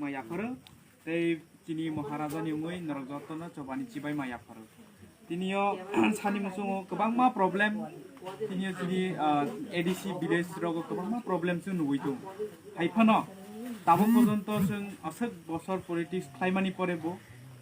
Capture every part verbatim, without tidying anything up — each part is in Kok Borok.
Yapharo, tei chini Maharaja ni wngwi norok jotono chobani chibai ma yapharo. Tini o sani muchungo kwbangma problem, tini o chini, ah, A D C village rogo kwbangma problem chwng nugwi tongo. Hai phano tabuk porjonto chwng aswk bosor politics khlaimani pore bo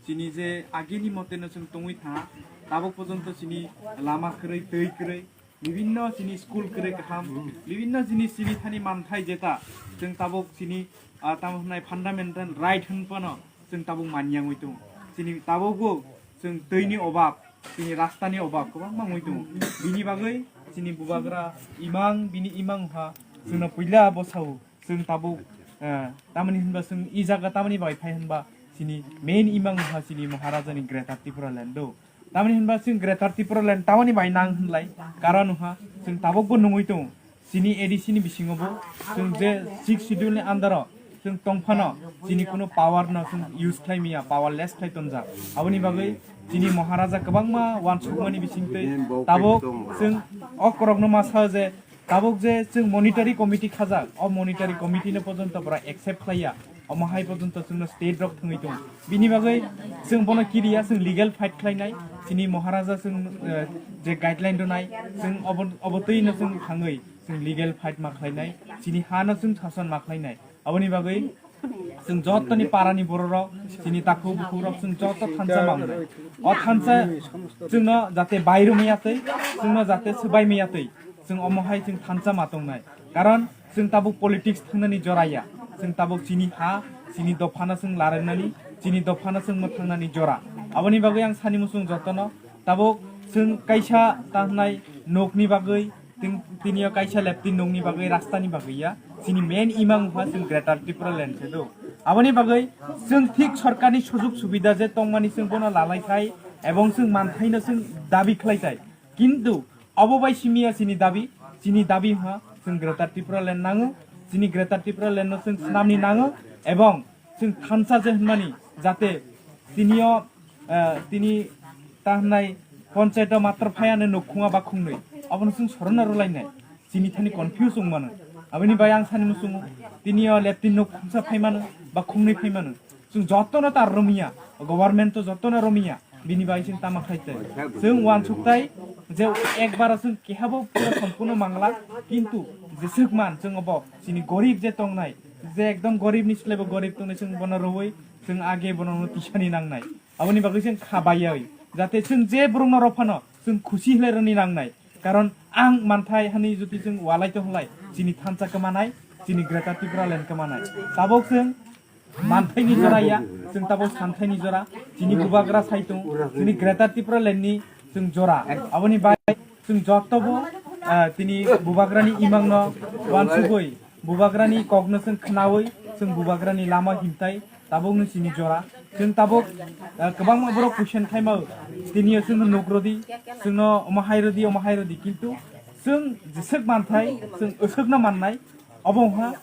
chini je agini mote no chwng tongwi tha, tabuk porjonto chini lama kwrwi, twi kwrwi, bibinno chini school kwrwi kaham, bibinno chini chini thani manthai jeta chwng tabuk chini, ah, tamo hwnai fundamental right hwn phano chwng tabuk manyangwi tongo. Chini tabukbo chwng twini obab, chini rastani obab kwbangma wngwi tongo. Bini bagwi chini bubagra imang, bini imang wngkha chwngno puila bo sao. Chwng tabuk, eh, tamoni hinba chwng i jaga tamoni bai phai hinba chini main imang wngkha chini Maharaja ni Greater Tipraland do. Tamoni hinba chwng Greater Tipraland tamoni bai nang hinlai, karon wngkha chwng tabukbo nungwi tongo. Chini A D C ni bisingo bo chwng je sixth schedule ni under o chwng tongphano chini kuno power no chwng use khlai miya, powerless khlai tonjak. Aboni bagwi chini Maharaja kwbangma wansukmani bisingtwi tabuk chwng okorokno ma sao je tabuk je chwng monitoring committee khajak, o monitoring committee no porjonto bora accept khlaiya, omo hai porjonto chwngno state rok thwngwi tongo. Bini bagwi chwng bono kiriya, chwng legal fight khlainai, chini Maharaja chwng, eh, je guideline rwnai, chwng obo, obo twino chwng thangwi chwng legal fight ma khlainai, chini ha no chwng sason ma khlainai. Aboni bagwi chwng jottoni parani bororok, chini takhuk bukhukrok chwng jotto thansa mangnai. O thansa chwngno jate bai rwmaya twi, chwngno jate swbai maya twi, chwng omo hai chwng thansa ma tongnai. Karon chwng tabuk politics thangnani jora ya. Chwng tabuk chini ha, chini dophano chwng larwnani, chini dophano chwng mwthangnani jora. Aboni bagwi ang sani muchung jotono tabuk chwng kaisa tangnai nokni bagwi, tin-, tini o kaisa leptin nokni bagwi, rastani bagwi ya. Chini main imang wngkha chwng Greater Tipraland se do. Aboni bagwi chwng thik sorkarni sujuk subida je tongmani chwng bono lalai khai ebong chwng manthaino chwng dabi khlai tai. Kintu obo bai simi ya chini dabi, chini dabi wngkha chwng Greater Tipraland nango, chini Greater Tipraland no chwng swnamni nango ebong chwng thansa je hwnmani jate tini o, eh, tini ta hwnai ponchayat o matro phaiya no nuk khunga ba khungnwi, abono chwng sorona rwlainai, chini thani confuse wng mano. Aboni bai ang sani muchungo tini o leptin nuk khungsa phai mano ba khungnwi phai mano, chwng jotono tar romiya, government to jotono romiya, bini bai chwng tama khai tai. Chwng wansuk tai je ekbar chwng kehabo pura sampuno mangla, kintu jeswk man chwng obo chini gorib je tongnai, je ekdom gorib ni slai bo gorib tongnai, chwng bono rwui chwng age bono no tisani nangnai. Aboni bagwi chwng kha bayai, jate chwng je borokno rw phano chwng khusi hlai rwni nangnai. Karon ang manthai hani jodi chwng walai to hlai, chini thansa kwmanai, chini Greater Tipraland kwmanai. Tabuk chwng manthaini jora ya, chwng tabuk santhaini jora, chini bubagra saitung, chini Greater Tipraland ni chwng jora. Aboni bai chwng jotto bo, ah, tini bubagrani imangno wansugwi, bubagrani kokno chwng khnaui, chwng bubagrani lama himtai, tabukno chini jora. Chwng tabuk, ah, kwbangma borok question khaima, tini chwngno nuk rwdi, chwngno omo hai rwdi, omo hai rwdi, kintu chwng jeswk manthai, chwng aswkno mannai, obo wngkha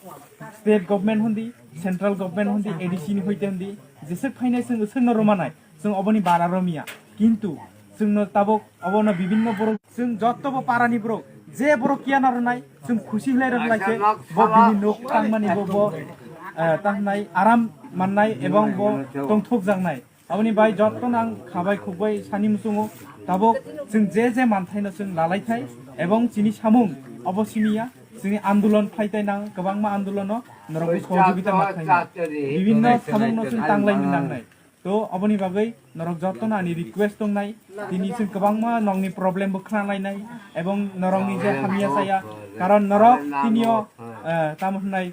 state government hundi, central government hundi, A D C ni hoite hundi, jeswk phainai chwng aswkno rwmanai. Chwng oboni bara romya, kintu chwngno tabuk obono bibinno borok, chwng jotto bo parani borok, je borok kiya na rwnai, chwng khusi hlai rwkhlai se bo bini nok tangmani bo, bo, eh, tangnai, aram mannai ebong bo tongthok jaknai. Aboni bai jotto nang khabai khukbai sani muchungo tabuk chwng je je manthaino chwng lalai thai ebong chini samung obo simiya, chini andolon phaitai nang kwbangma andolono norok sohojogita ma khlainai. Bibinno samungno chwng tanglaini nangnai. To, aboni bagwi norok jotono ani request tongnai, tini chwng kwbangma nokni problem bo khna lainai, ebong norokni je hamya saya, karon norok tinio, eh, tamo hwnai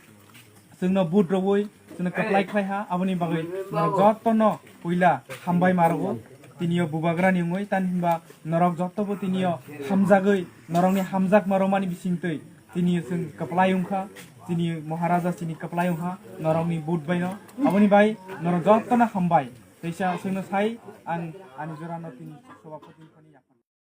chwngno vote rwui chwngno kwplai khlai ha, aboni bagwi norok jotono puila hambai ma rwo, tinio bubagrani wngwi, tani hinba norok jotobo tinio hamjagwi, norokni hamjakma rwmani bisingtwi, tini chwng kwplai wngkha, chini Maharaja chini kwplai wngkha, norokni vote baino. Aboni bai norok jotono hambai. Teisa chwngno sai ang ani jorano tini sabapati wngkha.